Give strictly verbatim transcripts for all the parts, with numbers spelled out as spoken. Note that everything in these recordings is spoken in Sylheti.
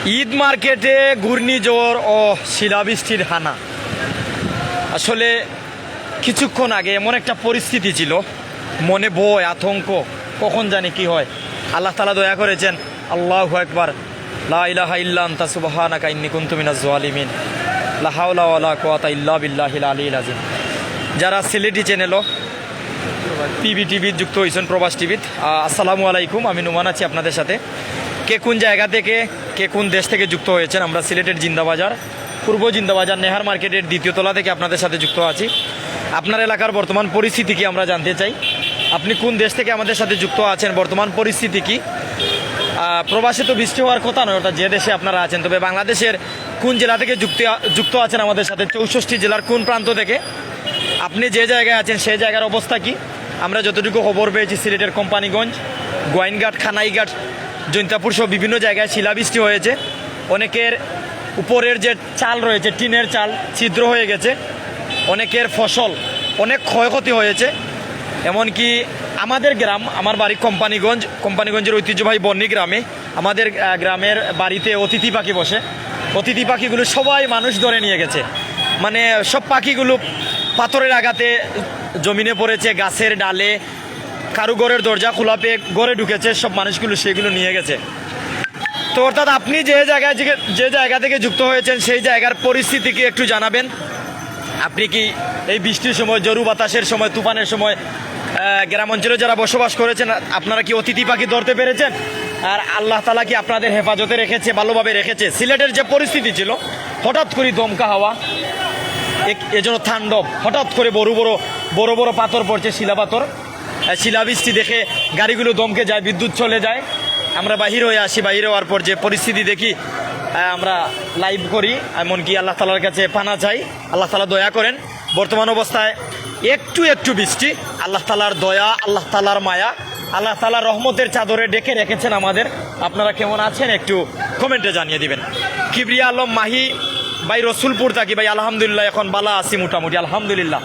ঈদ মার্কেটে ঘূর্ণিঝড় ও শিলাবৃষ্টির হানা। আসলে কিছুক্ষণ আগে এমন একটা পরিস্থিতি ছিল, মনে ভয়, আতঙ্ক, কখন জানি কি হয়। আল্লাহ তাআলা দয়া করেছেন। আল্লাহু আকবার। লা ইলাহা ইল্লা আনতা সুবহানাকা ইন্নী কুনতু মিনাজ জালিমিন। লা হাওলা ওয়ালা কুওয়াতা ইল্লা বিল্লাহিল আলিয়্যিল আযীম। যারা সিলেটি চ্যানেলও পিবি টিভিত যুক্ত হয়েছেন, প্রবাস টিভিত, আহ, আসসালামু আলাইকুম। আমি নোমান আছি আপনাদের সাথে। কে কোন জায়গা থেকে, কে কোন দেশ থেকে যুক্ত হয়েছেন, আমরা সিলেটের জিন্দাবাজার, পূর্ব জিন্দাবাজার নেহার মার্কেটের দ্বিতীয় তলা থেকে আপনাদের সাথে যুক্ত আছি। আপনার এলাকার বর্তমান পরিস্থিতি কি আমরা জানতে চাই। আপনি কোন দেশ থেকে আমাদের সাথে যুক্ত আছেন, বর্তমান পরিস্থিতি কি? আহ, প্রবাসে তো বৃষ্টি হওয়ার কথা নয়, অর্থাৎ যে দেশে আপনারা আছেন, তবে বাংলাদেশের কোন জেলা থেকে যুক্ত, যুক্ত আছেন আমাদের সাথে, চৌষট্টি জেলার কোন প্রান্ত থেকে, আপনি যে জায়গায় আছেন সেই জায়গার অবস্থা কি? আমরা যতটুকু খবর পেয়েছি, সিলেটের কোম্পানিগঞ্জ, গোয়াইনঘাট, কানাইঘাট, জৈন্তাপুর সহ বিভিন্ন জায়গায় শিলাবৃষ্টি হয়েছে। অনেকের উপরের যে চাল রয়েছে, টিনের চাল ছিদ্র হয়ে গেছে, অনেকের ফসল, অনেক ক্ষয়ক্ষতি হয়েছে। এমনকি আমাদের গ্রাম, আমার বাড়ি কোম্পানিগঞ্জ, কোম্পানিগঞ্জের ঐতিহ্যবাহী বন্নি গ্রামে, আমাদের, আহ, গ্রামের বাড়িতে অতিথি পাখি বসে। অতিথি পাখিগুলো সবাই মানুষ ধরে নিয়ে গেছে, মানে সব পাখিগুলো পাথরের আঘাতে জমিনে পড়েছে, গাছের ডালে, কারো ঘরের দরজা খোলা পেয়ে ঘরে ঢুকেছে, সব মানুষগুলো সেগুলো নিয়ে গেছে। তো অর্থাৎ আপনি যে জায়গায় যে, যে জায়গা থেকে যুক্ত হয়েছেন, সেই জায়গার পরিস্থিতি কি একটু জানাবেন? আপনি কি এই বৃষ্টির সময়, ঝড়ু বাতাসের সময়, তুফানের সময়, আহ, গ্রাম অঞ্চলে যারা বসবাস করেছেন, আপনারা কি অতিথি পাখি ধরতে পেরেছেন? আর আল্লাহ তাআলা কি আপনাদের হেফাজতে রেখেছে, ভালোভাবে রেখেছে? সিলেটের যে পরিস্থিতি ছিল, হঠাৎ করে দমকা হাওয়া, এক-, এজন্য তাণ্ডব, হঠাৎ করে বড় বড়, বড় বড় পাথর পড়ছে, শিলা পাথর। আহ, শিলাবৃষ্টি দেখে গাড়িগুলো দমকে যায়, বিদ্যুৎ চলে যায়। আমরা বাহির হয়ে আসি, বাহির হওয়ার পর যে পরিস্থিতি দেখি, আহ, আমরা লাইভ করি, এমনকি আল্লাহ তাআলার কাছে পানা চাই, আল্লাহ তাআলা দয়া করেন। বর্তমান অবস্থায় একটু একটু বৃষ্টি, আল্লাহ তাআলার দয়া, আল্লাহ তাআলার মায়া, আল্লাহ তাআলার রহমতের চাদরে ঢেকে রেখেছেন আমাদের। আপনারা কেমন আছেন একটু কমেন্টে জানিয়ে দিবেন। কিবরিয়া আলম মাহি ভাই, রসুলপুর থাকি ভাই, আলহামদুলিল্লাহ এখন বালা আছি মোটামুটি, আলহামদুলিল্লাহ।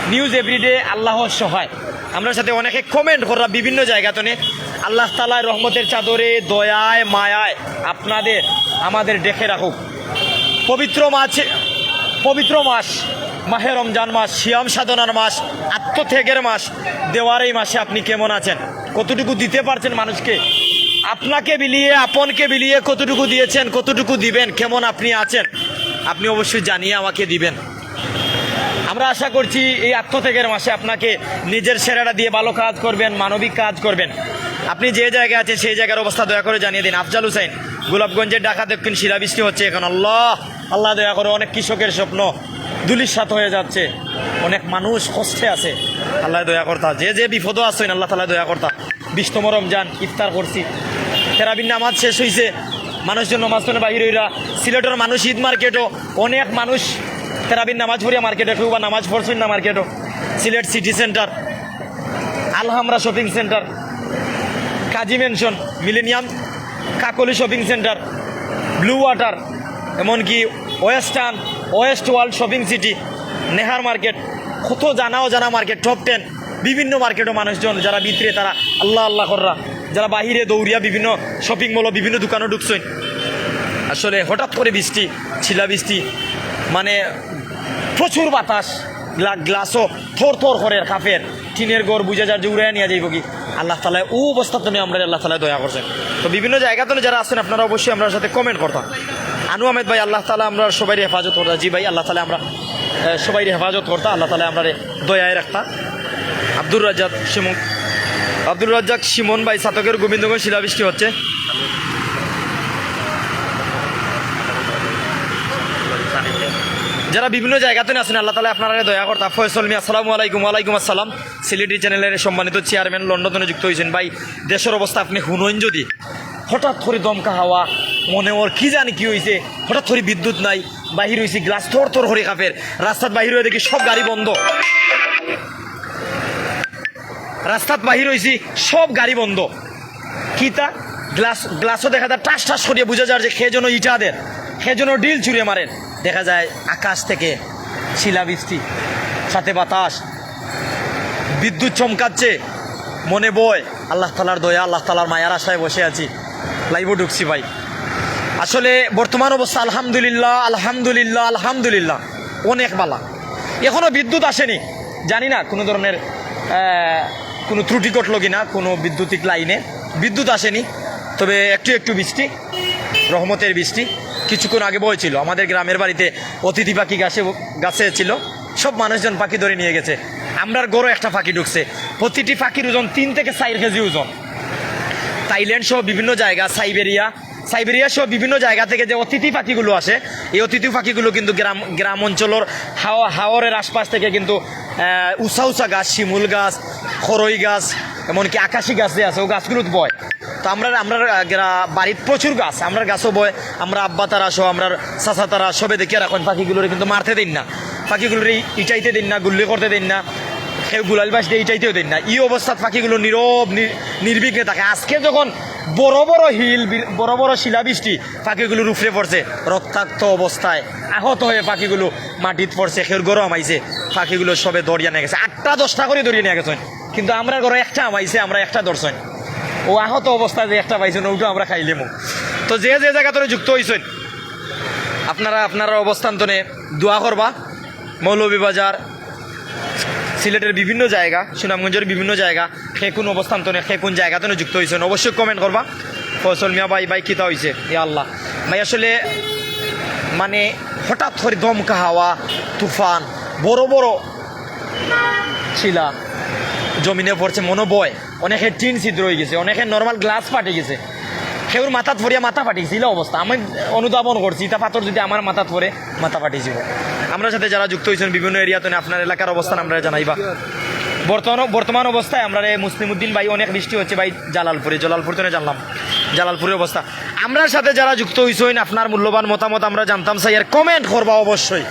নিউজ এভরিডে আল্লাহর সহায়। আমরা সাথে অনেকে কমেন্ট কররা বিভিন্ন জায়গা তনে। আল্লাহ তাআলার রহমতের চাদরে, দয়ায়, মায়ায় আপনাদের, আমাদের ঢেকে রাখুক। পবিত্র মাসে, পবিত্র মাস, মাহে রমজান মাস, সিয়াম সাধনার মাস, আত্মত্যাগের মাস, দেওয়ার এই মাসে আপনি কেমন আছেন? কতটুকু দিতে পারছেন মানুষকে? আপনাকে বিলিয়ে, আপনকে বিলিয়ে কতটুকু দিয়েছেন, কতটুকু দিবেন, কেমন আপনি আছেন, আপনি অবশ্যই জানিয়ে আমাকে দিবেন। আমরা আশা করছি এই আত্মত্যাগের মাসে আপনাকে নিজের সেরাটা দিয়ে ভালো কাজ করবেন, মানবিক কাজ করবেন। আপনি যে জায়গায় আছেন সেই জায়গার অবস্থা দয়া করে জানিয়ে দিন। আফজাল হুসাইন, গোলাপগঞ্জের ঢাকা দক্ষিণ শিলাবৃষ্টি হচ্ছে এখন। আল্লাহ, আল্লাহ দয়া করে, অনেক কৃষকের স্বপ্ন ধুলিস্যাৎ হয়ে যাচ্ছে, অনেক মানুষ কষ্টে আছে। আল্লাহ দয়া করতা, যে যে বিপদও আছেন আল্লাহ তাআলা দয়া করতা। বিশতম রমজান, ইফতার করছি, তেরাবির নামাজ শেষ হইছে, মানুষজন নামাজ পড়ে বাহির হইরা। সিলেটের মানুষ ঈদ মার্কেটও অনেক মানুষ তেরাবির নামাজ পড়িয়া মার্কেটে, কেউ বা নামাজ পড়ছেন না মার্কেটও। সিলেট সিটি সেন্টার, আলহামরা শপিং সেন্টার, কাজী ম্যানশন, মিলেনিয়াম, কাকলি শপিং সেন্টার, ব্লু ওয়াটার, এমনকি western, West world shopping city, নেহার মার্কেট, কত জানা অজানা মার্কেট, টপ টেন, বিভিন্ন মার্কেটও মানুষজন যারা ভিতরে তারা আল্লাহ আল্লাহ কররা, যারা বাহিরে দৌড়িয়া বিভিন্ন শপিং মলও বিভিন্ন দোকানও ঢুকছেন। আসলে হঠাৎ করে বৃষ্টি, শিলাবৃষ্টি, মানে প্রচুর বাতাস, গ্লা-, গ্লাসও থর থর করে কাঁপের, টিনের ঘর বুঝা যার যে উড়াইয়া নিয়ে যাইব কি। আল্লাহ তাআলা ও অবস্থা তনে আমরা আল্লাহ তাআলা দয়া করছেন। তো বিভিন্ন জায়গা তনে যারা আছেন আপনারা অবশ্যই আমরার সাথে কমেন্ট করতা। আনু আহমেদ ভাই, আল্লাহ তাআলা আমরা সবাই হেফাজত করতা। জি ভাই, আল্লাহ তাআলা আমরা, আহ, সবাই হেফাজত করতা, আল্লাহ তাআলা আমরা দয়ায় রাখতা। আব্দুর রাজ্জাক শিমুন, আব্দুর রাজ্জাক শিমুন ভাই, ছাতকের গোবিন্দগঞ্জ শিলাবৃষ্টি হচ্ছে। যারা বিভিন্ন জায়গাতে আছেন, আল্লাহ তাআলা আপনারা দয়া করতা। ফয়সল মিয়া, আসসালামু আলাইকুম। ওয়ালাইকুম আসসালাম। সিলেটি চ্যানেলের সম্মানিত চেয়ারম্যান লন্ডনে যুক্ত হয়েছেন। ভাই, দেশের অবস্থা আপনি হুনইন যদি, হঠাৎ করে দমকা হাওয়া, মনে ওর কি জানি কি হইছে, হঠাৎ করে বিদ্যুৎ নাই, বাহির হইছি, গ্লাস থর থর করে কাঁপের, রাস্তাত বাহির হয়ে দেখি সব গাড়ি বন্ধ। রাস্তাত বাহির হইছি, সব গাড়ি বন্ধ। কিতা? গ্লাস, গ্লাসও দেখা যায় টাস টাস করিয়া বুঝা যার যে কে যেন ইটা দের, কে যেন ড্রিল ছুড়ে মারের। দেখা যায় আকাশ থেকে শিলাবৃষ্টি, সাথে বাতাস, বিদ্যুৎ চমকাচ্ছে। মনে ভয়, আল্লাহ তাআলার দয়া, আল্লাহ তাআলার মায়ার আশায় বসে আছি। লাইভও ঢুকছি ভাই। আসলে বর্তমান অবস্থা আলহামদুলিল্লাহ, আলহামদুলিল্লাহ, আলহামদুলিল্লাহ, অনেক বালা। এখনো বিদ্যুৎ আসেনি, জানি না কোনো ধরনের, আহ, কোনো ত্রুটি ঘটলো কিনা কোনো বিদ্যুতিক লাইনে। বিদ্যুৎ আসেনি, তবে একটু একটু বৃষ্টি, রহমতের বৃষ্টি। কিছুক্ষণ আগে বইছিল, আমাদের গ্রামের বাড়িতে অতিথি পাখি গাছে, গাছে ছিল। সব মানুষজন পাখি ধরে নিয়ে গেছে। আমরার ঘরো একটা পাখি ঢুকছে। প্রতিটি পাখির ওজন তিন থেকে চার কেজি ওজন। থাইল্যান্ড সহ বিভিন্ন জায়গা, সাইবেরিয়া, সাইবেরিয়া সহ বিভিন্ন জায়গা থেকে যে অতিথি পাখিগুলো আসে, এই অতিথি পাখিগুলো কিন্তু গ্রাম, গ্রাম অঞ্চলের হাওয়া, হাওরের আশপাশ থেকে কিন্তু, আহ, উষা উষা গাছ, শিমুল গাছ, খরই গাছ, এমনকি আকাশি গাছ যে আছে, ও গাছগুলোত বয়। তো আমরা, আমরা, আহ, গ্রা-, বাড়িত প্রচুর গাছ, আমরার গাছও বয়। আমরা আব্বা তারা সহ, আমরার চাচা তারা সবে দেখিয়া রাখইন, পাখিগুলোরে কিন্তু মারতে দেইন না, পাখিগুলোরে ইটাইতে দেইন না, গুল্লি করতে দেইন না, কেউ গুলাইল বাঁশ দিয়া ইটাইতেও দেইন না। এই অবস্থাত পাখিগুলো নীরব, নির-, নির্বিঘ্নে থাকে। আজকে যখন বড় বড় হিল, বি-, বড় বড় শিলাবৃষ্টি পাখিগুলোর উপরে পড়ছে, রক্তাক্ত অবস্থায় আহত হয়ে পাখিগুলো মাটিত পড়ছে, কেউর ঘরো হামাইছে, পাখিগুলো সবে ধরিয়া নিয়া গেছে, আটটা দশটা করি ধরিয়া নিয়া গেছে। কিন্তু আমরার ঘরো একটা হামাইছে, আমরা একটা ধরছইন। ও আহত অবস্থায় যে একটা পাইছইন, ওটাও আমরা খাইলেমু। তো যে যে জায়গা তনে যুক্ত হইছইন, আপনারা আপনারার অবস্থান তনে দোয়া করবা। মৌলভীবাজার, সিলেটের বিভিন্ন জায়গা, সুনামগঞ্জের বিভিন্ন জায়গা, কে কোন অবস্থান তনে, কে কোন জায়গা তনে যুক্ত হইছইন, অবশ্যই comment করবা। ফয়সল মিয়া ভাই, ভাই, কিতা হইছে? ইয়া আল্লাহ। ভাই, আসলে, মানে, হঠাৎ করে দমকা হাওয়া, তুফান, বড় বড় শিলা জমিনে পড়ছে, মনো বয়। অনেকের টিন ছিদ্র হয়ে গেছে, অনেকের normal glass ফাটি গেছে, কেউর মাথাত পড়িয়া মাথা ফাটি গেছে, ইলা অবস্থা। আমি অনুধাবন করছি, ইটা পাথর যদি আমার মাথাত পড়ে, মাথা ফাটি যাব। আমরার সাথে যারা যুক্ত হইছইন বিভিন্ন area তনে, আপনার এলাকার অবস্থান আমরারে জানাইবা। বর্তমান, বর্তমান অবস্থায় আমরারে মুসলিম উদ্দিন ভাই, অনেক বৃষ্টি হচ্ছে ভাই জালালপুরে, জালালপুর তনে জানলাম, জালালপুরের অবস্থা। আমরার সাথে যারা যুক্ত হইছইন, আপনার মূল্যবান মতামত আমরা জানতাম চাই, আর comment করবা অবশ্যই।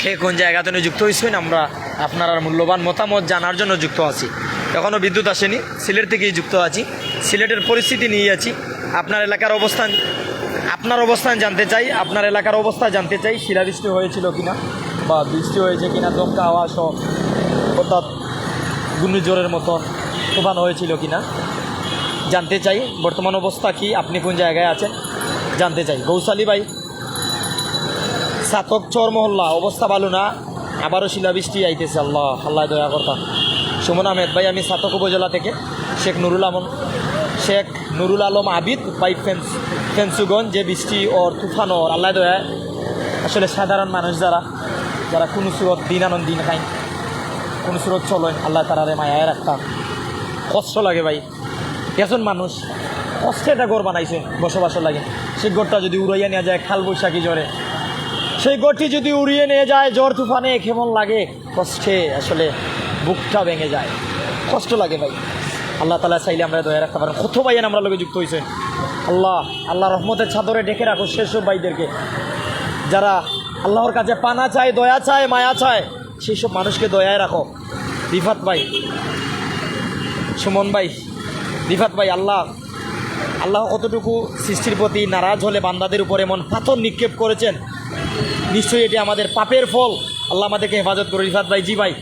কে কোন জায়গা তনে যুক্ত হইছইন, আমরা আপনারার মূল্যবান মতামত জানার জন্য যুক্ত আছি। এখনো বিদ্যুৎ আসেনি, সিলেট থেকেই যুক্ত আছি, সিলেটের পরিস্থিতি নিয়ে আছি। আপনার এলাকার অবস্থান, আপনার অবস্থান জানতে চাই, আপনার এলাকার অবস্থা জানতে চাই, শিলাবৃষ্টি হয়েছিল কিনা বা বৃষ্টি হয়েছে কিনা, দমকা হাওয়া সহ, অর্থাৎ ঘূর্ণিঝড়ের মতন তুফান হয়েছিল কিনা জানতে চাই। বর্তমান অবস্থা কি, আপনি কোন জায়গায় আছেন জানতে চাই। গৌসালি ভাই, সাতক চর মহল্লা, অবস্থা ভালো না, আবারও শিলাবৃষ্টি আইতেছে। আল্লাহ, আল্লাহ দয়া করতা। সুমন আহমেদ ভাই, আমি সাতক উপজেলা থেকে। শেখ নুরুল আলম, শেখ নুরুল আলম আবিদ ভাই, ফেন্স-, ফেন্সুগঞ্জ, যে বৃষ্টি ওর তুফান ওর, আল্লাহ দয়া। আসলে সাধারণ মানুষ যারা, যারা কোনো স্রোত দিন আনন দিন খাইন, কোনো স্রোত চলেন, আল্লাহ তারারে মায়ায় রাখতা। কষ্ট লাগে ভাই, একজন মানুষ কষ্টে একটা ঘর বানাইছে বসবাসের লাগি, সেই ঘরটা যদি উড়াইয়া নেওয়া যায় কাল বৈশাখী ঝড়ে, সেই ঘরটি যদি উড়িয়ে নিয়ে যায় ঝড় তুফানে, কেমন লাগে? কষ্টে আসলে বুকটা ভেঙে যায়, কষ্ট লাগে ভাই। আল্লাহ তাআলা চাইলে আমরারে দয়া রাখতা পারেন। কত ভাইয়ান আমরার লগে যুক্ত হইছেন, আল্লাহ, আল্লাহ রহমতের চাদরে ঢেকে রাখো সেসব ভাইদেরকে, যারা আল্লাহর কাছে পানা চায়, দয়া চায়, মায়া চায়, সেই সব মানুষকে দয়ায় রাখো। রিফাত ভাই, সুমন ভাই, রিফাত ভাই, আল্লাহ, আল্লাহ কতটুকু সৃষ্টির প্রতি নারাজ হলে বান্দাদের উপর এমন পাথর নিক্ষেপ করেছেন, নিশ্চয়ই এটি আমাদের পাপের ফল। আল্লাহ আমাদেরকে হেফাজত করো। রিফাত ভাই, জি ভাই।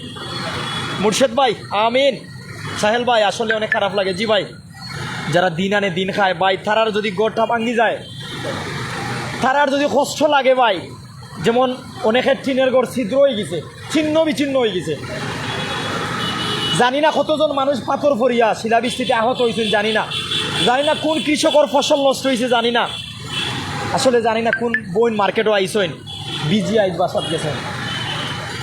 মুর্শেদ ভাই, আমিন। সাহেল ভাই, আসলে অনেক খারাপ লাগে। জি ভাই, যারা দিন আনে দিন খায় ভাই, তারার যদি ঘরটা ভাঙি যায়, তারার যদি কষ্ট লাগে ভাই, যেমন অনেকের টিনের ঘর ছিদ্র হয়ে গেছে, ছিন্ন বিচ্ছিন্ন হয়ে গেছে। জানি না কতজন মানুষ পাথর পড়িয়া শিলাবৃষ্টিতে আহত হয়েছেন, জানি না, জানি না কোন কৃষকের ফসল নষ্ট হয়েছে, জানি না, আসলে জানি না কোন বইন মার্কেটও আইসইন, বিজি আইজ বাসাত গেছেন।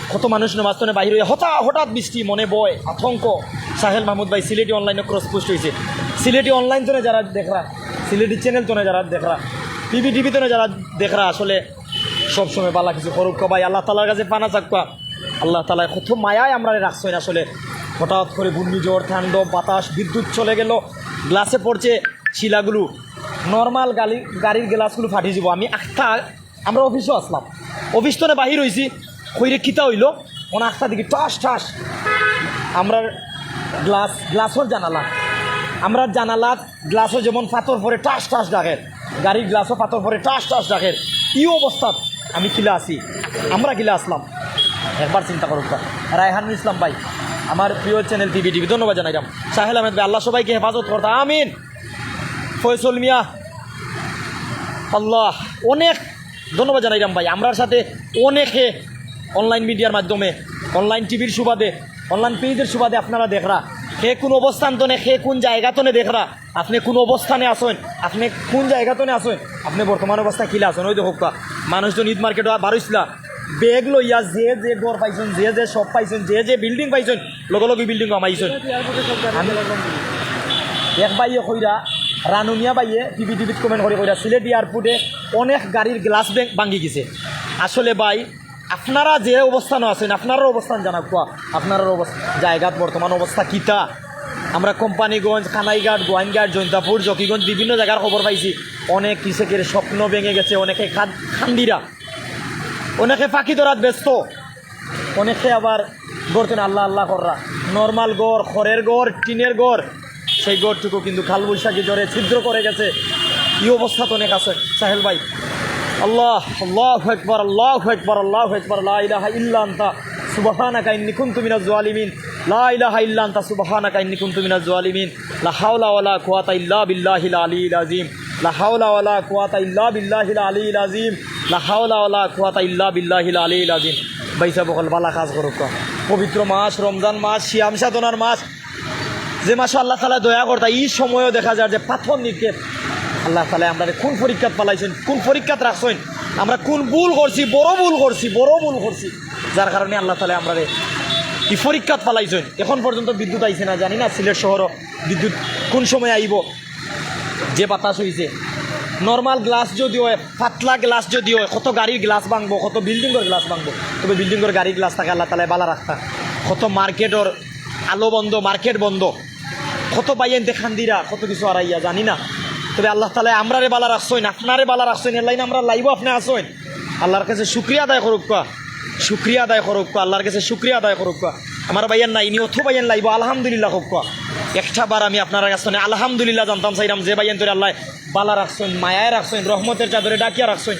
কত মানুষ নমাজ তনে বাহির হইয়া হঠা-, হঠাৎ বৃষ্টি, মনে ভয়, আতঙ্ক। সাহেল মাহমুদ ভাই সিলেটি অনলাইনে ক্রস পোস্ট হয়েছে। সিলেটি অনলাইন তনে যারা দেখরা, সিলেটি চ্যানেল তনে যারা দেখরা, টিভি, টিভি তনে যারা দেখরা, আসলে সবসময় বালা কিছু করুক ভাই। আল্লাহ তাআলার কাছে পানা চাক্কা। আল্লাহ তাআলায় কত মায়ায় আমরারে রাখছেন আসলে। হঠাৎ করে ঘূর্ণিঝড়, তাণ্ডব, বাতাস, বিদ্যুৎ চলে গেল, গ্লাসে পড়ছে শিলাগুলো। নর্মাল গাড়ি, গাড়ির গ্লাসগুলো ফাটি যাব। আমি আখতা, আমরা অফিসও আসলাম, অফিস তনে বাহির হইছি, কইরে কিতা হইল, ওনা আখতা দেখি ঠাস ঠাস। আমরার গ্লাস, গ্লাসর জানালা, আমরার জানালাত গ্লাসও যেমন পাথর পড়ে ঠাস ঠাস ডাকের, গাড়ির গ্লাসও পাথর পড়ে ঠাস ঠাস ডাকের। ই অবস্থাত আমি কিলা আছি, আমরা কিলা আসলাম, একবার চিন্তা করুক। রায়হানুল ইসলাম ভাই, আমার প্রিয় চ্যানেল টিভি টিভি, ধন্যবাদ জানাইলাম। সাহেল আহমেদ ভাই, আল্লাহ সবাইকে হেফাজত করতা, আমিন। ফয়সল মিয়া, আল্লাহ, অনেক ধন্যবাদ জানাইরাম ভাই। আমরার সাথে অনেকে অনলাইন মিডিয়ার মাধ্যমে, অনলাইন টিভির সুবাদে, অনলাইন পেজের সুবাদে আপনারা দেখরা, কে কোন অবস্থান তনে, কে কোন জায়গা তনে দেখরা, আপনে কোন অবস্থানে আছইন, আপনে কোন জায়গা তনে আছইন, আপনে বর্তমান অবস্থা কিলা আছইন। ওই দেখউক্কা, মানুষজন ঈদ মার্কেটো বারইছলা, ব্যাগ লইয়া যে যে ঘর পাইছইন, যে যে শপ পাইছইন, যে যে বিল্ডিং পাইছইন, লগে লগে বিল্ডিং হামাইছইন। আমি এক ভাইয়ে কইরা, রানুমিয়া ভাইয়ে টিভি টিভিত কমেন্ট করি কইরা, সিলেট এয়ারপোর্টে অনেক গাড়ির গ্লাস ভাঙ্গি গেছে। আসলে ভাই, আপনারা যে অবস্থানো আছইন, আপনারার অবস্থান জানাউক্কা, আপনারার অবস্থা, জায়গাত বর্তমান অবস্থা কিতা? আমরা কোম্পানীগঞ্জ, কানাইঘাট, গোয়াইনঘাট, জৈন্তাপুর, জকিগঞ্জ বিভিন্ন জায়গার খবর পাইছি। অনেক কৃষকের স্বপ্ন ভেঙে গেছে, অনেকে খাদ-, খান্দিরা, অনেকে ফাঁকি ধরাত ব্যস্ত, অনেকে আবার ঘর তনে আল্লাহ আল্লাহ কররা। নর্মাল ঘর, খড়ের ঘর, টিনের ঘর, সেই ঘরটুকু কিন্তু কালবৈশাখী ঝড়ে ছিদ্র করে গেছে। এই অবস্থাত অনেক আছইন। সাহেল ভাই, আল্লাহ, আল্লাহু আকবার, আল্লাহু আকবার, আল্লাহু আকবার, লা ইলাহা ইল্লা আনতা সুবহানাকা ইন্নী কুনতু মিনাজ জালিমিন, লা ইলাহা ইল্লা আনতা সুবহানাকা ইন্নী কুনতু মিনাজ জালিমিন, লা হাওলা ওয়ালা কুওয়াতা ইল্লা বিল্লাহিল আলিয়িল আযীম, লা হাওলা ওয়ালা কুওয়াতা ইল্লা বিল্লাহিল আলিয়িল আযীম, লা হাওলা ওয়ালা কুওয়াতা ইল্লা বিল্লাহিল আলিয়িল আযীম। ভাইসাব অকল, বালা কাজ করউক্কা। পবিত্র মাস, রমজান মাস, সিয়াম সাধনার মাস, যে মাসো আল্লাহ তাআলা দয়া করতা, ই সময়ও দেখা যায় যে পাথর নিক্ষেপ। আল্লাহ তাআলা আমরারে কোন পরীক্ষাত ফালাইছইন, কোন পরীক্ষাত রাখছইন, আমরা কোন ভুল করছি, বড় ভুল করছি, বড় ভুল করছি, যার কারণে আল্লাহ তাআলা আমরারে ই পরীক্ষাত ফালাইছইন। এখন পর্যন্ত বিদ্যুৎ আইছে না, জানি না সিলেট শহরো বিদ্যুৎ কোন সময় আইবো। যে বাতাস অইছে, নরমাল গ্লাস যদি অয়, পাতলা গ্লাস যদি অয়, কত গাড়ির গ্লাস ভাঙবো, কত বিল্ডিংর গ্লাস ভাঙবো। তবে বিল্ডিংর গাড়ির গ্লাস থাকে আল্লাহ তাআলায় বালা রাখতা। কত মার্কেটর আলো বন্ধ, মার্কেট বন্ধ, কত ভাইয়াইন্তে খান্দিরা, কত কিছু হারাইয়া, জানি না। তবে আল্লাহ তাআলায় আমরারে বালা রাখছইন, আপনারে বালা রাখছইন, এরলাইন আমরার লাইভো আপনে আছইন। আল্লাহর কাছে শুকরিয়া আদায় করউক্কা, শুকরিয়া আদায় করউক্কা, আল্লাহর কাছে শুকরিয়া আদায় করউক্কা। আমার ভাইয়াইন নাই নি, অত ভাইয়াইন লাইভো আলহামদুলিল্লাহ কউক্কা। একটা বার আমি আপনারার কাছ তনে আলহামদুলিল্লাহ জানতাম চাইরাম যে ভাইয়াইন্তরে আল্লায় বালা রাখছইন, মায়ায় রাখছইন, রহমতের চাদরে ঢাকিয়া রাখছইন।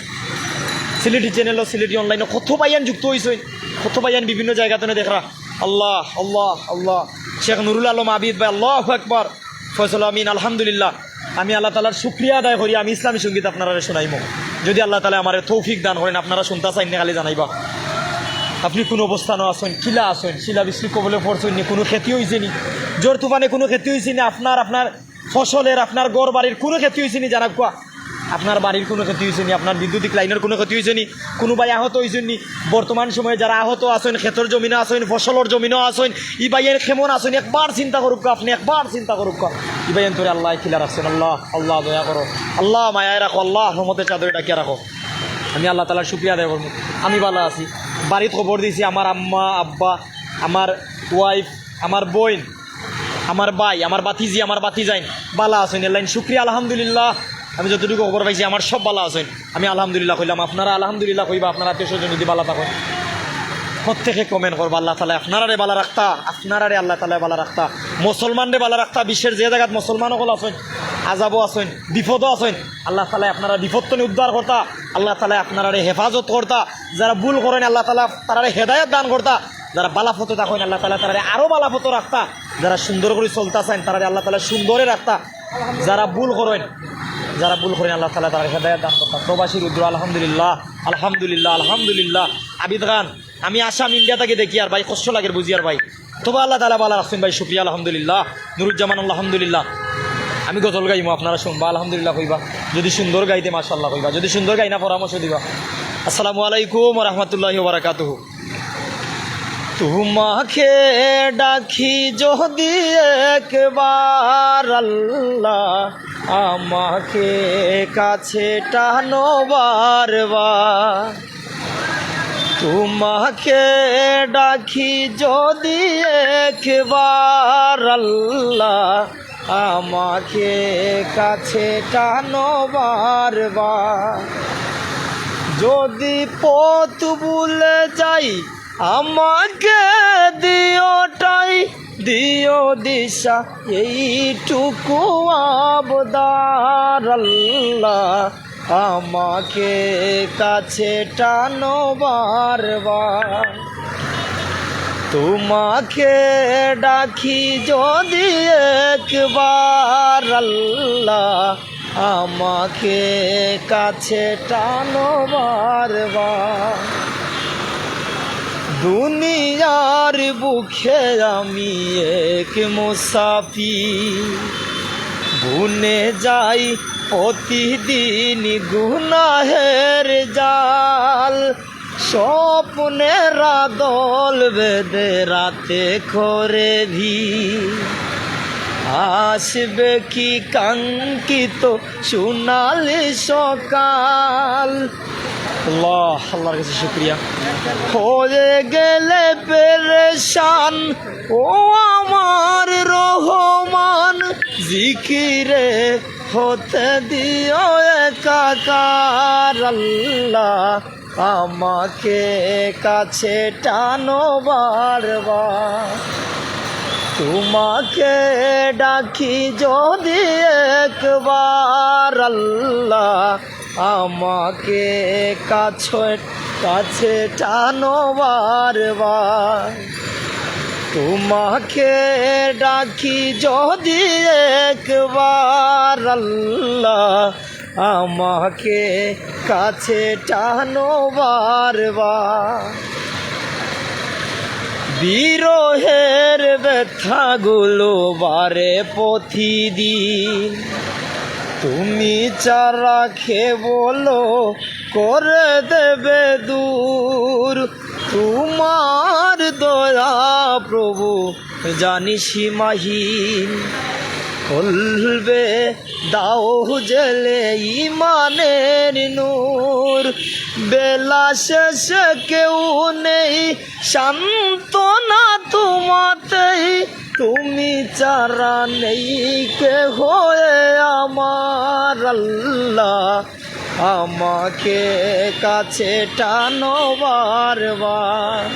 সিলেটি চ্যানেলো, সিলেটি অনলাইনো কত ভাইয়াইন যুক্ত অইছইন, কত ভাইয়াইন বিভিন্ন জায়গা তনে দেখরা। আল্লাহ, আল্লাহ, আল্লাহ। শেখ নুরুল আলম আবিদ ভাই, আল্লাহু আকবার। ফয়সল আমিন, আলহামদুলিল্লাহ। আমি আল্লাহ তাআলার শুকরিয়া আদায় করি, আমি ইসলামী সঙ্গীত আপনারারে শুনাইমু। যদি আল্লাহ তাআলায় আমারে তৌফিক দান করইন, আপনারা শুনতা চাইন নি খালি জানাইবা। আপনে কোন অবস্থানো আছইন, কিলা আছইন, শিলাবৃষ্টির কবলে পড়ছইন নি, কুনু ক্ষতি অইছে নি, ঝড় তুফানে কুনু ক্ষতি অইছে নি, আপনার, আপনার ফসলের, আপনার ঘর বাড়ির কুনু ক্ষতি অইছে নি, জানাউক্কা। আপনার বাড়ির কুনু ক্ষতি অইছে নি, আপনার বিদ্যুতিক লাইনর কুনু ক্ষতি অইছে নি, কুনু ভাই আহত অইছইন নি, বর্তমান সময়ে যারা আহত আছইন, খেতর জমিনো আছইন, ফসলর জমিনো আছইন, ই ভাইয়াইন কেমন আছইন, একবার চিন্তা করউক্কা আপনে, একবার চিন্তা করউক্কা। ই ভাইয়াইন্তরে আল্লায় কিলা রাখছইন, আল্লাহ, আল্লাহ দয়া করো, আল্লাহ মায়ায় রাখো, আল্লাহ রহমতের চাদরে ঢাকিয়া রাখো। আমি আল্লাহ তাআলার শুকরিয়া আদায় করমু, আমি বালা আছি। বাড়িত খবর দিছি, আমার আম্মা, আব্বা, আমার ওয়াইফ, আমার বইন, আমার ভাই, আমার ভাতিজি, আমার ভাতিজাইন বালা আছইন, এরলাইন শুকরিয়া আলহামদুলিল্লাহ। আমি যতটুকু খবর পাইছি, আমার সব বালা আছইন। আমি আলহামদুলিল্লাহ কইলাম, আপনারা আলহামদুলিল্লাহ কইবা, আপনার আত্মীয় স্বজন যদি বালা থাকইন। প্রত্যেকে কমেন্ট করবা, আল্লাহ তাআলায় আপনারারে বালা রাখতা, আপনারারে আল্লাহ তাআলায় বালা রাখতা, মুসলমানরে বালা রাখতা, বিশ্বের যে জাগাত মুসলমান অকল আছইন, আজাবো আছইন, বিপদো আছইন, আল্লাহ তাআলায় আপনারার বিপদ তনে উদ্ধার করতা, আল্লাহ তাআলায় আপনারারে হেফাজত করতা। যারা ভুল করইন, আল্লাহ তাআলায় তারারে হেদায়েত দান করতা। যারা বালা পথো থাকইন, আল্লাহ তাআলায় তারারে আরো বালা পথো রাখতা। যারা সুন্দর করি চলতা চাইন, তারারে আল্লাহ তাআলায় সুন্দরে রাখতা। যারা ভুল করইন, যারা ভুল করইন, আল্লাহ তাআলায় তারারে হেদায়েত দান করতা। প্রবাসী রুদ্র, আলহামদুলিল্লাহ, আলহামদুলিল্লাহ, আলহামদুলিল্লাহ। আবিদ খান, আমি আসাম, ইন্ডিয়া থাকি দেখিয়ার ভাই, কষ্ট লাগের বুঝিয়ার ভাই। তবে আল্লাহ তাআলায় বালা রাখছইন ভাই, শুকরিয়া আলহামদুলিল্লাহ। নুরুজ্জামান আলহামদুলিল্লাহ। আমি গজল গাইমু, আপনারা শুনবা আলহামদুলিল্লাহ কইবা, যদি সুন্দর গাইতে মাশাআল্লাহ কইবা, যদি সুন্দর গাই না পরামর্শ দিবা। আসসালামু আলাইকুম ওয়া রাহমাতুল্লাহি ওয়া বারাকাতুহু। তোমাকে ডাকি যদি একবার আল্লাহ, আমাকে কাছে টানো বারবার। তোমাকে ডাকি যদি একবার আল্লাহ, আমাকে কাছে টানো বারবার। যদি পথ ভুলে যাই, আমাকে দিও টাই, দিও দিশা, এইটুকু আবদার আল্লাহ, আমাকে কাছে টানো বারবার। তোমাকে ডাকি যদি একবার আল্লাহ, আমাকে কাছে টানো বারবার। দুনিয়ার বুকে আমি এক মুসাফির, বুনে যাই প্রতিদিন গুনাহের জাল। স্বপ্নের দল বেঁধে রাতে করে ভিড়, আসবে কি কাঙ্ক্ষিত সোনালি সকাল। আল্লাহ, আল্লাহর কাছে শুকরিয়া। হয়ে গেলে পেরেশান, ও আমার রহমান, জিকিরে হতে দিও একাকার। আল্লাহ, আমাকে কাছে টানো বারবার। তোমাকে ডাকি যদি একবার, আল্লাহ, আমাকে কাছে, কাছে টানো বারবার। তোমাকে ডাকি যদি একবার, আল্লাহ, আমাকে কাছে টানো বারবার। বিরহের ব্যথাগুলো বাড়ে প্রতিদিন, তুমি ছাড়া কে বলো করে দেবে দূর। তোমার দয়া প্রভু জানি সীমাহীন, কলবে দাও জেলে ইমানের নূর। বেলা শেষে কেউ নেই সান্ত্বনা তোমাতেই, তুমি ছাড়া নেই কেহ এ আমার। আল্লাহ, আমাকে কাছে টানো বারবার।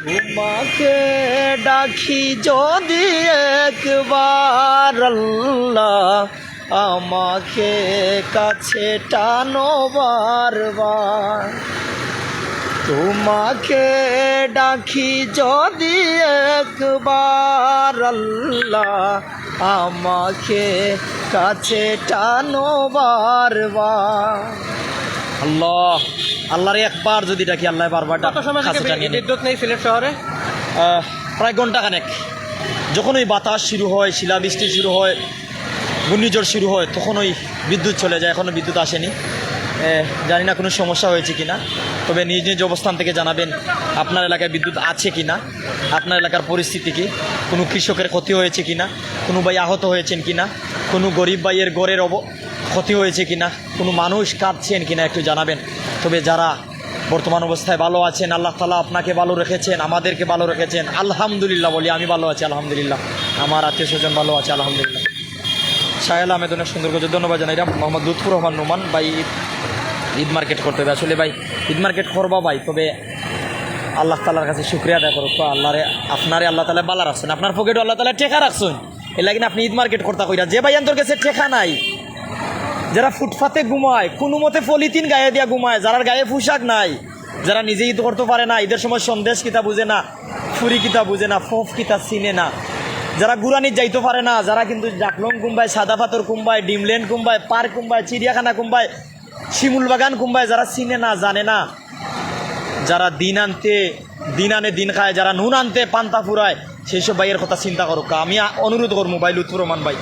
তোমাকে ডাকি যদি একবার, আল্লাহ, আমাকে কাছে টানো বারবার। তোমাকে ডাকি যদি একবার, আল্লাহ, আমাকে কাছে টানো বারবার। আল্লাহ, আল্লাহরে একবার যদি ডাকি, আল্লাহ বারবার ডাক-, কত সময় থেকে কাছে টানিয়ে নেয়। বিদ্যুৎ নেই সিলেট শহরে? আহ, প্রায় ঘন্টা খানেক। যখন ওই বাতাস শুরু হয়, শিলাবৃষ্টি শুরু হয়, ঘূর্ণিঝড় শুরু হয়, তখন ওই বিদ্যুৎ চলে যায়। এখনও বিদ্যুৎ আসেনি। এ, জানি না কোনো সমস্যা হয়েছে কিনা, তবে নিজ নিজ অবস্থান থেকে জানাবেন আপনার এলাকায় বিদ্যুৎ আছে কিনা, আপনার এলাকার পরিস্থিতি কি, কোনো কৃষকের ক্ষতি হয়েছে কিনা, কোনো ভাই আহত হয়েছেন কিনা, কোনো গরিব ভাইয়ের ঘরের অব-, ক্ষতি হয়েছে কিনা, কোনো মানুষ কাঁদছেন কিনা একটু জানাবেন। তবে যারা বর্তমান অবস্থায় ভালো আছেন, আল্লাহ তাআলা আপনাকে ভালো রেখেছেন, আমাদেরকে ভালো রেখেছেন, আলহামদুলিল্লাহ বলি। আমি ভালো আছি, আলহামদুলিল্লাহ। আমার আত্মীয় স্বজন ভালো আছে, আলহামদুলিল্লাহ। শাহেল আহমেদ অনেক সুন্দর করেছে, ধন্যবাদ জানাইলাম। মোহাম্মদ লুৎফুর রহমান নোমান ভাই, ঈদ, ঈদ মার্কেট করতে হবে। আসলে ভাই, ঈদ মার্কেট করবা ভাই, তবে আল্লাহ তাআলার কাছে শুকরিয়া আদায় করো। তো আল্লাহরে, আপনারে আল্লাহ তাআলা বালা রাখছেন, আপনার পকেটও আল্লাহ তাআলা টেকা রাখছেন। এর লাগি আপনি ঈদ মার্কেট করতা কইরা, যে ভাইয়ান্তর কাছে টেকা নাই, যারা ফুটপাতে ঘুমায়, কোনো মতে পলিথিন গায়ে দিয়া ঘুমায়, যারার গায়ে পোশাক নাই, যারা নিজে ঈদ করতে পারে না, ঈদের সময় সন্দেশ কিতা বুঝে না, ফুরি কিতা বুঝে না, ফফ কিতা চিনে না, যারা গুরানিত যাইতে পারে না, যারা কিন্তু জাফলং কুম্বায়, সাদা পাথর কুম্বায়, ড্রিমল্যান্ড কুম্বায়, পার্ক কুম্বায়, চিড়িয়াখানা কুম্বায়, শিমুল বাগান কুম্বায়, যারা চিনে না, জানে না, যারা দিন আনতে, দিন আনে দিন খায়, যারা নুন আনতে পান্তা ফুরায়, সেই সব ভাইয়ের কথা চিন্তা করুক্কা। আমি আ-, অনুরোধ করমু ভাই লুৎফুর রহমান ভাই,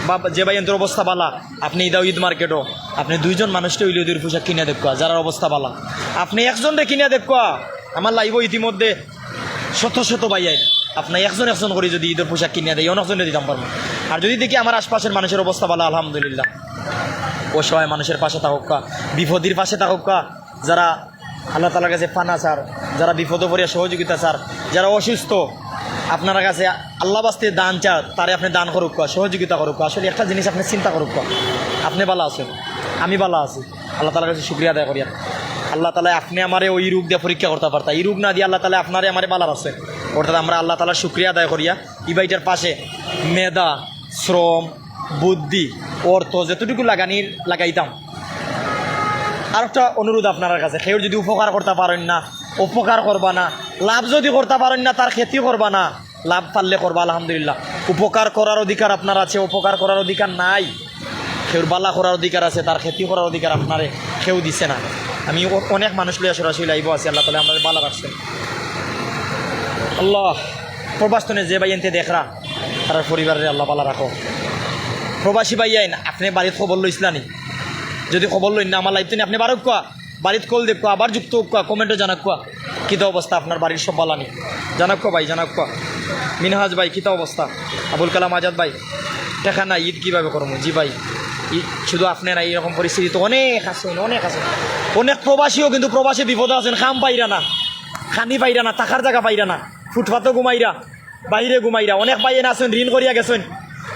বা যে ভাইয়ান্তর অবস্থা বালা, আপনি ইদাও ঈদ মার্কেটও, আপনি দুইজন মানুষরে অইলেও দুই পোশাক কিনা দেউক্কা, যারার অবস্থা বালা। আপনি একজনরে কিনা দেউক্কা, আমার live-ও ইতিমধ্যে শত শত ভাইয়াইন, আপনি একজন একজন করি যদি ঈদর পোশাক কিনা দেই, অনেকজনরে দিতাম পারমু। আর যদি দেখি আমার আশপাশের মানুষের অবস্থা বালা, আলহামদুলিল্লাহ, অসহায় মানুষের পাশে থাকুক্কা, বিপদীর পাশে থাকুক্কা, যারা আল্লাহ তাআলার কাছে পানা চার, যারা বিপদো পড়িয়া সহযোগিতা চার, যারা অসুস্থ, আপনার কাছে আল্লাহ বাস্তে দান চার, তারে আপনি দান করুক্কা, সহযোগিতা করুক্কা। আসলে একটা জিনিস আপনি চিন্তা করুক্কা, আপনি বালা আছেন, আমি বালা আছি, আল্লাহ তাআলার কাছে শুকরিয়া আদায় করিয়া। আল্লাহ তাআলা আপনি আমারে ওই রোগ দিয়া পরীক্ষা করতা পারতা, এই রোগ না দিয়া আল্লাহ তাআলা আপনারে আমারে বালা রাখছেন। অর্থাৎ আমরা আল্লাহ তাআলার শুকরিয়া আদায় করিয়া ই ভাইটার পাশে মেধা, শ্রম, বুদ্ধি, অর্থ যতটুকু লাগানির লাগাইতাম। আর একটা অনুরোধ আপনার কাছে, কেউ যদি উপকার করতা পারেন না, অপকার করবা না, লাভ যদি করতা পারেন না, তার ক্ষতি করবা না, লাভ পারলে করবা, আলহামদুলিল্লাহ। উপকার করার অধিকার আপনার আছে, অপকার করার অধিকার নাই। কেউর বালা করার অধিকার আছে, তার ক্ষতি করার অধিকার আপনারে কেউ দিছে না। আমি অ-, অনেক মানুষ লইয়া সরাসরি লাইভও আছি, আল্লাহ তাআলা আমরারে বালা রাখছেন। আল্লাহ, প্রবাস তনে যে ভাইয়াইন্তে দেখরা, তারার পরিবাররে আল্লাহ বালা রাখো। প্রবাসী ভাইয়াইন, আপনে বাড়িত খবর লইছলা নি? যদি খবর লইন না, আমার লাইভ তনে আপনে বারউক্কা, বাড়িত কল দেউক্কা, আবার যুক্ত অউক্কা, কমেন্টো জানাউক্কা। কিতা অবস্থা আপনার বাড়ির সব বালা নি? জানাউক্কা ভাই, জানাউক্কা। মিনহাজ ভাই, কিতা অবস্থা? আবুল কালাম আজাদ ভাই, টেকা নাই, ঈদ কিভাবে করমু? জি ভাই, ঈদ শুধু আপনে না, এইরকম পরিস্থিতি তো অনেক আছইন, অনেক আছইন। অনেক প্রবাসীও কিন্তু প্রবাসে বিপদো আছইন, কাম পাইরা না, খানি পাইরা না, থাকার জাগা পাইরা না, ফুটপাতো ঘুমাইরা, বাইরে ঘুমাইরা। অনেক ভাইয়াইন আছইন, ঋণ করিয়া গেছইন,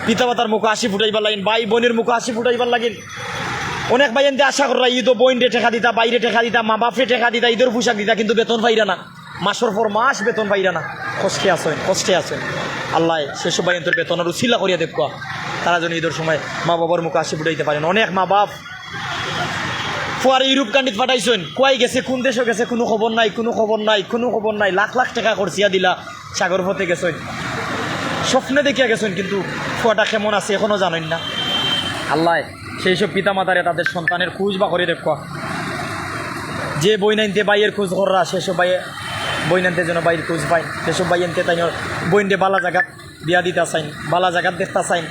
পিতা মাতার মুখো হাসি ফুটাইবার লাগিন, ভাই বইনর মুখো হাসি ফুটাইবার লাগিন। অনেক ভাইয়াইন্তে আশা কররা ঈদো বইনরে টেকা দিতা, ভাইরে টেকা দিতা, মা বাপরে টেকা দিতা, ঈদর পোশাক দিতা, কিন্তু বেতন পাইরা না। মাসর পর মাস বেতন পাইরা না, কষ্টে আছইন, কষ্টে আছইন। আল্লায় সে সব ভাইয়াইন্তর বেতনর উছিলা করিয়া দেউক্কা, তারা যেন ঈদর সময় মা বাবার মুখো হাসি ফুটাইতা পারইন। অনেক মা বাপ ফুয়ারে ইউরোপ কান্ট্রিত পাঠাইছইন, কুয়াই গেছে, কুন দেশো গেছে, কুনু খবর নাই, কুনু খবর নাই, কুনু খবর নাই। লাখ লাখ টেকা খরচিয়া দিলা, সাগর পথে গেছইন, স্বপ্নে দেখিয়া গেছইন, কিন্তু ফুয়াটা কেমন আছে এখনো জানইন না। আল্লায় সেই সব পিতা মাতারে তাদের সন্তানের খুঁজ বার করি দেউক্কা। যে বইনাইন্তে ভাইর খুঁজ কররা, সে সব ভাই, বইনাইন্তে যেন ভাইর খুঁজ পাইন, সে সব ভাইয়াইন্তে তাইনর বইনরে বালা জাগাত বিয়া দিতা চাইন, বালা জাগাত দেখতা চাইন।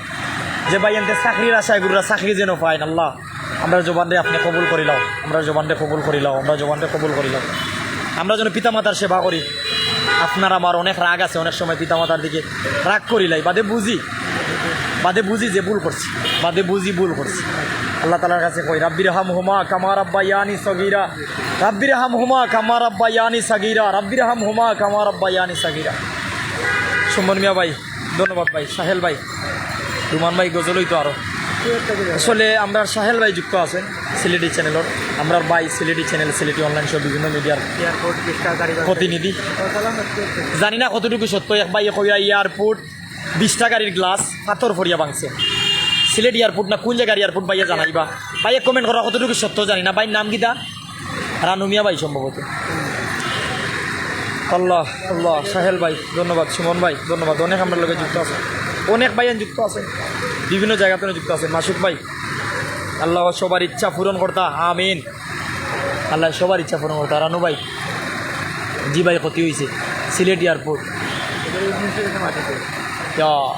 যে ভাইয়াইন্তে চাকরির আশায় ঘুররা, চাকরি যেন পাইন। আল্লাহ, আমরার জবানরে আপনে কবুল করিলাও, আমরার জবানরে কবুল করিলাও, আমরার জবানরে কবুল করিলাও। আমরা যেন পিতা মাতার সেবা করি। আপনার আমার অনেক রাগ আছে, অনেক সময় পিতা মাতার দিকে রাগ করিলাই, বাদে বুঝি, বাদে বুঝি যে ভুল করছি, বাদে বুঝি ভুল করছি। আল্লাহ তাআলার কাছে কই, "রাব্বির হামহুমা কামা রাব্বায়ানি সগীরা, রাব্বির হামহুমা কামা রাব্বায়ানি সগীরা, রাব্বির হামহুমা কামা রাব্বায়ানি সগীরা।" সুমন মিয়া ভাই, ধন্যবাদ ভাই, সাহেল ভাই, রুমান ভাই, গজল অইতো আরো। আসলে আমরার সাহেল ভাই যুক্ত আছইন সিলেটি চ্যানেলর, আমরার ভাই সিলেটি চ্যানেল, সিলেটি অনলাইন সহ বিভিন্ন মিডিয়ার এয়ারপোর্ট, রিক্সা, গাড়ি বাস। প্রতিনিধি। জানি না কতটুকু সত্য, এক ভাইয়ে কইরা এয়ারপোর্ট বিশটা গাড়ির গ্লাস পাথর পড়িয়া ভাঙছে। সিলেট এয়ারপোর্ট না কুন জাগার এয়ারপোর্ট ভাইয়ে জানাইবা। ভাইয়ে কমেন্ট কররা কতটুকু সত্য জানি না। ভাইর নাম কিতা? রানু মিয়া ভাই সম্ভবত। আল্লাহ, আল্লাহ, সাহেল ভাই, ধন্যবাদ, সুমন ভাই, ধন্যবাদ। অনেক আমরার লগে যুক্ত আছইন, অনেক ভাইয়াইন যুক্ত আছইন, বিভিন্ন জাগা তনে যুক্ত আছইন। মাসুক ভাই, আল্লাহ সবার ইচ্ছা পূরণ করতা, আমিন। আল্লাহ সবার ইচ্ছা পূরণ করতা। রানু ভাই, জি ভাই, ক্ষতি অইছে সিলেট এয়ারপোর্ট। ইয়া,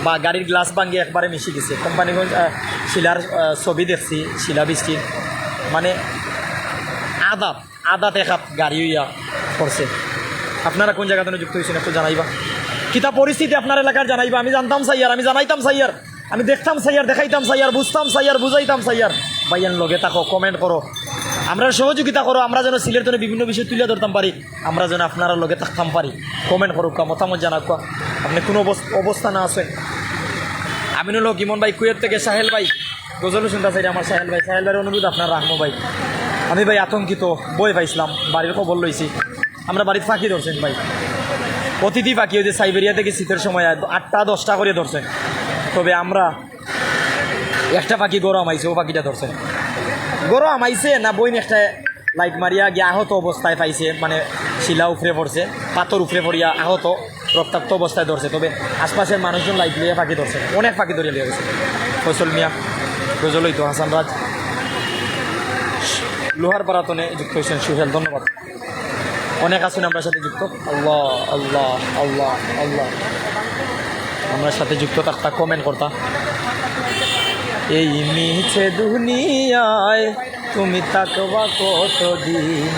বা গাড়ির গ্লাস ভাঙ্গি একবারে মিশি গেছে। কোম্পানিগঞ্জ, আহ, শিলার, আহ, ছবি দেখছি, শিলা বৃষ্টির, মানে, আদাত, আদাত একাত গাড়ি অইয়া পড়ছে। আপনারা কুন জাগা তনে যুক্ত অইছইন একটু জানাইবা। কিতা পরিস্থিতি আপনার এলাকার জানাইবা, আমি জানতাম চাইয়ার, আমি জানাইতাম চাইয়ার, আমি দেখতাম চাইয়ার, দেখাইতাম চাইয়ার, বুঝতাম চাইয়ার, বুঝাইতাম চাইয়ার। ভাইয়াইন লগে থাকো, কমেন্ট করো, আমরারে সহযোগিতা করো, আমরা যেন সিলেট তনে বিভিন্ন বিষয় তুলিয়া ধরতাম পারি। আমরা যেন আপনারার লগে থাকতাম পারি। কমেন্ট করউক্কা, মতামত জানাউক্কা, আপনে কুন অবস-, অবস্থানো আছইন। আমিনুল হক ইমন ভাই, কুয়েত থেকে সাহেল ভাই, গজল শুনতা চাইরা আমার সাহেল ভাই, সাহেল ভাইর অনুরোধ আপনার রাখমু ভাই। আমি ভাই আতঙ্কিত, ভয় পাইছলাম, বাড়ির খবর লইছি। আমরার বাড়িত পাখি ধরছইন ভাই, অতিথি পাখি, অউ যে সাইবেরিয়া থাকি শীতর সময় আয়, আটটা দশটা করি ধরছইন। তবে আমরা একটা পাখি ঘরো হামাইছে, অউ পাখিটা ধরছইন। ঘরো হামাইছে না বইন একটা লাইট মারিয়া গিয়া আহত অবস্থায় পাইছে, মানে শিলা উপরে পড়ছে, পাথর উপরে পড়িয়া আহত, রক্তাক্ত অবস্থায় ধরছে। তবে আশপাশের মানুষজন লাইট লইয়া পাখি ধরছে, অনেক পাখি ধরিয়া লইয়া গেছে। ফয়সল মিয়া, গজল অইতো, হাসান রাজ, লোহার পাড়া তনে যুক্ত অইছেন সুহেল, ধন্যবাদ। অনেক আছইন আমরার সাথে যুক্ত। আল্লাহ, আল্লাহ, আল্লাহ, আল্লাহ। আমরার সাথে যুক্ত থাকতা, কমেন্ট করতা। এই মিছে দুনিয়ায় তুমি থাকবা কতদিন?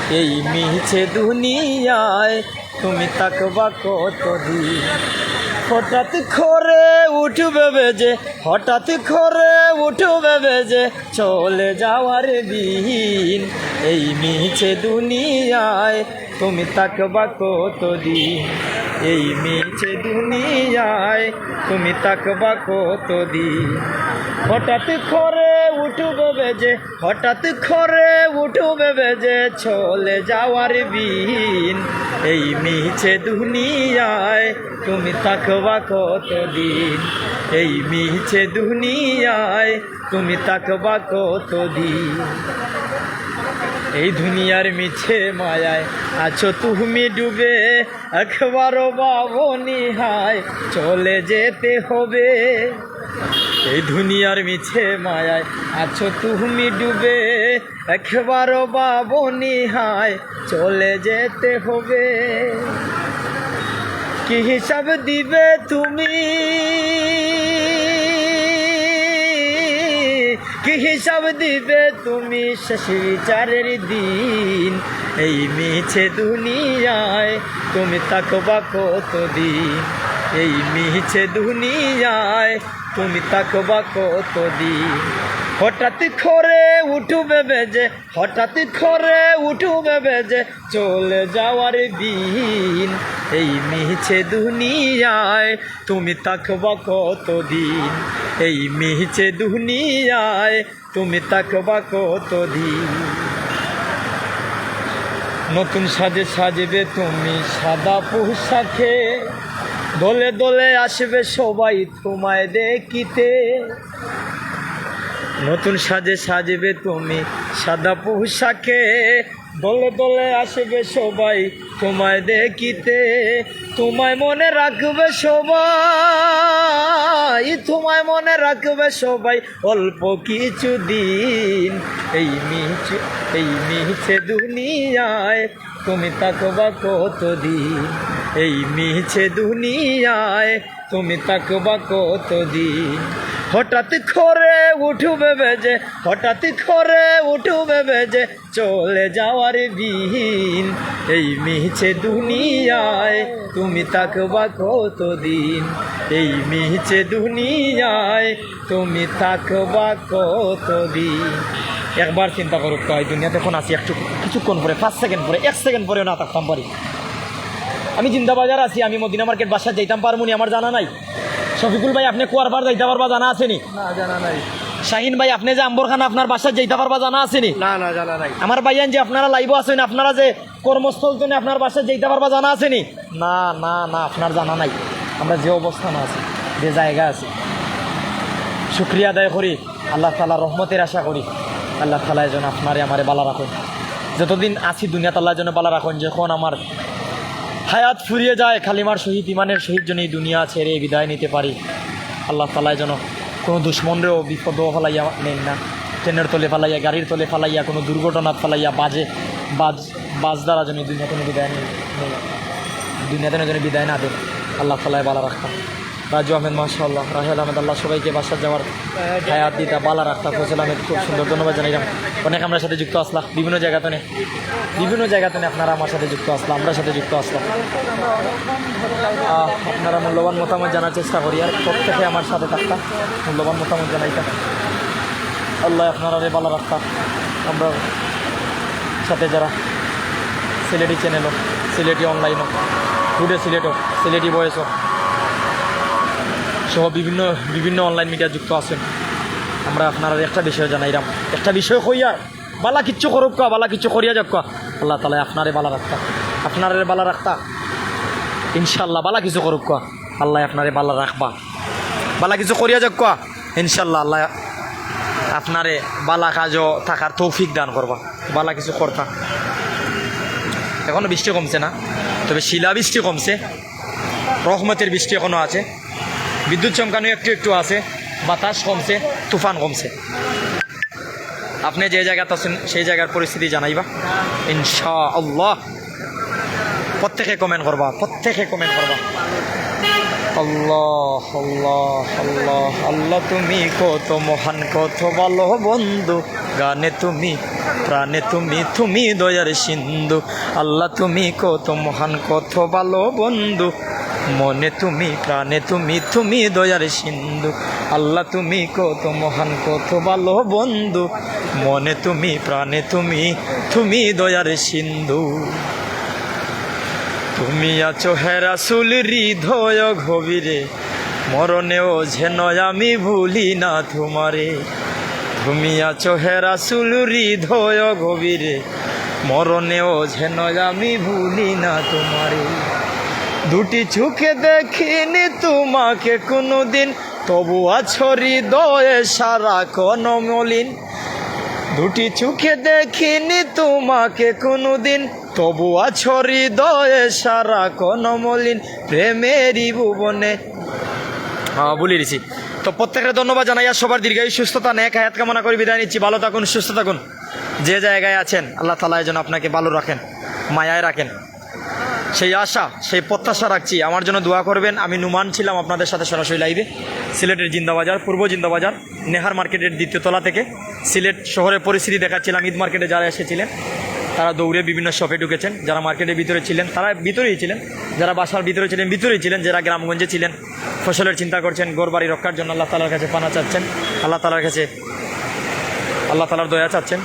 এই মিছে দুনিয়ায় তুমি থাকবা কতদিন? হঠাৎ করে উঠবে বেজে, হঠাৎ করে উঠবে বেজে চলে যাওয়ার দিন। এই মিছে দুনিয়ায় তুমি থাকবা কতদিন? এই মিছে দুনিয়ায় তুমি থাকবা কতদিন? হঠাৎ করে উঠবে বেজে, হঠাৎ করে উঠবে বেজে চলে যাওয়ার দিন। এই মিছে দুনিয়ায় তুমি থাকবা কতদিন? এই মিছে দুনিয়ায় তুমি থাকবা কতদিন? এই দুনিয়ার মিছে মায়ায় আছো তুমি ডুবে, একবারও ভাবনি হায় চলে যেতে হবে। এই দুনিয়ার মিছে মায়ায় আছো তুমি ডুবে, একবারও ভাবোনি হায় চলে যেতে হবে। কি হিসাব দিবে তুমি, কি হিসাব দিবে তুমি শেষ বিচারের দিন? এই মিছে দুনিয়ায় তুমি থাকবা কতদিন? এই মিছে দুনিয়ায় তুমি থাকবা কতদিন? হঠাৎ করে উঠবে বেজে, হঠাৎ করে উঠবে বেজে চলে যাওয়ার দিন। এই মিছে দুনিয়ায় তুমি থাকবা কতদিন? এই মিছে দুনিয়ায় তুমি থাকবা কতদিন? নতুন সাজে সাজবে তুমি সাদা পোশাকে, দলে দলে আসবে সবাই তোমায় দেখিতে। নতুন সাজে সাজবে তুমি সাদা পোশাকে, দলে দলে আসবে সবাই তোমায় দেখিতে। তোমায় মনে রাখবে সবাই, তোমায় মনে রাখবে সবাই অল্প কিছু দিন। এই মিছে, এই মিছে দুনিয়ায় তুমি থাকবা কতদিন? এই মিছে দুনিয়ায় তুমি থাকবা কতদিন? হঠাৎ করে উঠবে বেজে, হঠাৎ করে উঠবে বেজে চলে যাওয়ার দিন। এই মিছে দুনিয়ায় তুমি থাকবা কতদিন? এই মিছে দুনিয়ায় তুমি থাকবা কতদিন? একবার চিন্তা করুক্কা, এই দুনিয়াত অখন আছি, একটু কিছুক্ষণ পরে, পাঁচ সেকেন্ড পরে, এক সেকেন্ড পরেও না থাকতাম পারি। আমি জিন্দাবাজার আছি, আমি মদিনা মার্কেট বাসাত যাইতাম পারমুনি, আমার জানা নাই। শফিকুল ভাই, আপনে কুয়ারপাড় যাইতা পারবা, জানা আছে নি? না, জানা নাই। শাহিন ভাই, আপনে যে আম্বরখানা, আপনার বাসাত যাইতা পারবা, জানা আছে নি? না, না, জানা নাই। আমার ভাইয়াইন যে আপনারা লাইভো আছইন, আপনারা যে কর্মস্থল তনে আপনার বাসাত যাইতা পারবা, জানা আছে নি? না, না, না, আপনার জানা নাই। আমরা যে অবস্থানো আছি, যে জাগা আছি, শুকরিয়া আদায় করি, আল্লাহ তাআলার রহমতের আশা করি। আল্লাহ তাআলায় যেন আপনারে আমারে বালা রাখইন। যতদিন আছি দুনিয়াত আল্লায় যেন বালা রাখইন। যখন আমার হায়াত ফুরিয়ে যায়, কালিমার সহিত, ইমানের সহিত যেন এই দুনিয়া ছেড়ে বিদায় নিতে পারি। আল্লাহ তাআলায় যেন কুনু দুশমনরেও বিপদো ফালাইয়া নেইন না, ট্রেনের তলে ফালাইয়া, গাড়ির তলে ফালাইয়া, কুনু দুর্ঘটনাত ফালাইয়া, বাজে, বাজ, বাজ দ্বারা যেন এই দুনিয়া তনে বিদায় নেই, নেই, দুনিয়া তনে যেন বিদায় না দেন। আল্লাহ তাআলায় বালা রাখতা। রাজু আহমেদ, মাশাআল্লাহ, রাহেল আহমেদ, আল্লাহ সবাইকে বাসাত যাওয়ার হায়াত দিতা, বালা রাখতা। ফজল আহমেদ, খুব সুন্দর, ধন্যবাদ জানাইলাম। অনেক আমরার সাথে যুক্ত আছলা বিভিন্ন জাগা তনে, বিভিন্ন জাগা তনে আপনারা আমার সাথে যুক্ত আছলা, আমরার সাথে যুক্ত আছলা। আহ, আপনারা মূল্যবান মতামত জানার চেষ্টা করি, আর প্রত্যেকে আমার সাথে থাকতা, মূল্যবান মতামত জানাইতা। আল্লায় আপনারারে বালা রাখতা। আমরার সাথে যারা সিলেটি চ্যানেল, সিলেটি অনলাইন, টুডে সিলেট, সিলেটি ভয়েস সহ বিভিন্ন, বিভিন্ন অনলাইন মিডিয়া যুক্ত আছইন, আমরা আপনারারে একটা বিষয় জানাইরাম, একটা বিষয় কইয়ার, বালা কিছু করুক্কা, বালা কিছু করিয়া যাউক্কা, আল্লাহ তাআলায় আপনারে বালা রাখতা, আপনারে বালা রাখতা, ইনশাআল্লাহ বালা কিছু করুক্কা, আল্লায় আপনারে বালা রাখবা, বালা কিছু করিয়া যাউক্কা, ইনশাআল্লাহ আল্লায় আপনারে বালা কাজো থাকার তৌফিক দান করবা, বালা কিছু করতা। এখনো বৃষ্টি কমছে না, তবে শিলা বৃষ্টি কমছে, রহমতের বৃষ্টি এখনো আছে, বিদ্যুৎ চমকানো একটু একটু আছে, বাতাস কমছে, তুফান কমছে। আপনে যে জাগাত আছইন, সেই জাগার পরিস্থিতি জানাইবা ইনশাআল্লাহ। প্রত্যেকে কমেন্ট করবা, প্রত্যেকে কমেন্ট করবা। আল্লাহ, আল্লাহ, আল্লাহ, আল্লাহ, তুমি কত মহান, কত ভালো বন্ধু। গানে তুমি, প্রাণে তুমি, তুমি দয়ার সিন্ধু। আল্লাহ, তুমি কত মহান, কত ভালো বন্ধু। মনে তুমি, প্রাণে তুমি, তুমি দয়ার সিন্ধু। আল্লাহ, তুমি কত মহান, কত ভালো বন্ধু। মনে তুমি, প্রাণে তুমি, তুমি দয়ার সিন্ধু। তুমি আছো হে রাসূল হৃদয় গভীরে, মরণেও যেন আমি ভুলি না তোমারে। তুমি আছো হে রাসূল হৃদয় গভীরে, মরণেও যেন আমি ভুলি না তোমারে। দুটি চোখে দেখিনি তোমাকে কোনোদিন, তবু আছো হৃদয়ে সারাক্ষণ মলিন। দুটি চোখে দেখিনি তোমাকে কোনোদিন, তবু আছো হৃদয়ে সারাক্ষণ মলিন। প্রেমেরই ভুবনে, হ্যাঁ, ভুলি গেছি। তো প্রত্যেকরে ধন্যবাদ জানাইয়া সবার দীর্ঘায়ু সুস্থতা নেক হায়াত কামনা করি বিদায় নিচ্ছি। ভালো থাকুন, সুস্থ থাকুন। যে জায়গায় আছেন আল্লাহ তাআলা যেন আপনাকে ভালো রাখেন, মায়ায় রাখেন। সেই আশা, সেই প্রত্যাশা রাখছি। আমার জন্য দোয়া করবেন। আমি নুমান ছিলাম আপনাদের সাথে সরাসরি লাইভে, সিলেটের জিন্দাবাজার, পূর্ব জিন্দাবাজার, নেহার মার্কেটের দ্বিতীয় তলা থেকে। সিলেট শহরের পরিস্থিতি দেখাচ্ছিলাম। ঈদ মার্কেটে যারা এসেছিলেন, তারা দৌড়ে বিভিন্ন শপে ঢুকেছেন। যারা মার্কেটের ভিতরে ছিলেন, তারা ভিতরেই ছিলেন। যারা বাসার ভিতরে ছিলেন, ভিতরেই ছিলেন। যারা গ্রামগঞ্জে ছিলেন, ফসলের চিন্তা করছেন, ঘর বাড়ি রক্ষার জন্য আল্লাহ তাআলার কাছে পানা চাচ্ছেন, আল্লাহ তাআলার কাছে, আল্লাহ তাআলার দয়া চাচ্ছেন।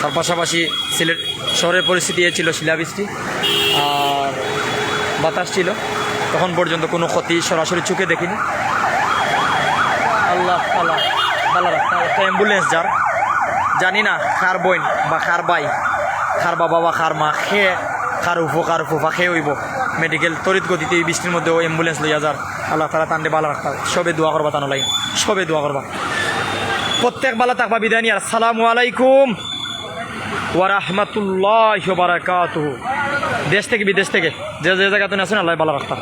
তার পাশাপাশি সিলেট শহরের পরিস্থিতি এ ছিল শিলাবৃষ্টি আর বাতাস ছিল, তখন পর্যন্ত কোনো ক্ষতি সরাসরি চোখে দেখিনি। আল্লাহ তাআলা ভালা রাখতা। একটা অ্যাম্বুলেন্স যার, জানি না কার বইন বা কার ভাই, কার বাবা বা কার মা, কে, কার উফু, কার ফুফা, কে অইবো। মেডিকেল তড়িৎ গতিতে এই বৃষ্টির মধ্যেও অ্যাম্বুলেন্স লইয়া যার। আল্লাহ তাআলা তানরে ভালা রাখতা। সবে দোয়া করবা তান লাগি, সবে দোয়া করবা। প্রত্যেক ভালা থাকবা, বিদায় নিয়ার। আসসালামু আলাইকুম ওয়া রাহমাতুল্লাহি ওয়া বারাকাতুহু। দেশ থেকে বিদেশ থেকে যে যে জাগাত আছইন, আল্লায় ভালা রাখতা।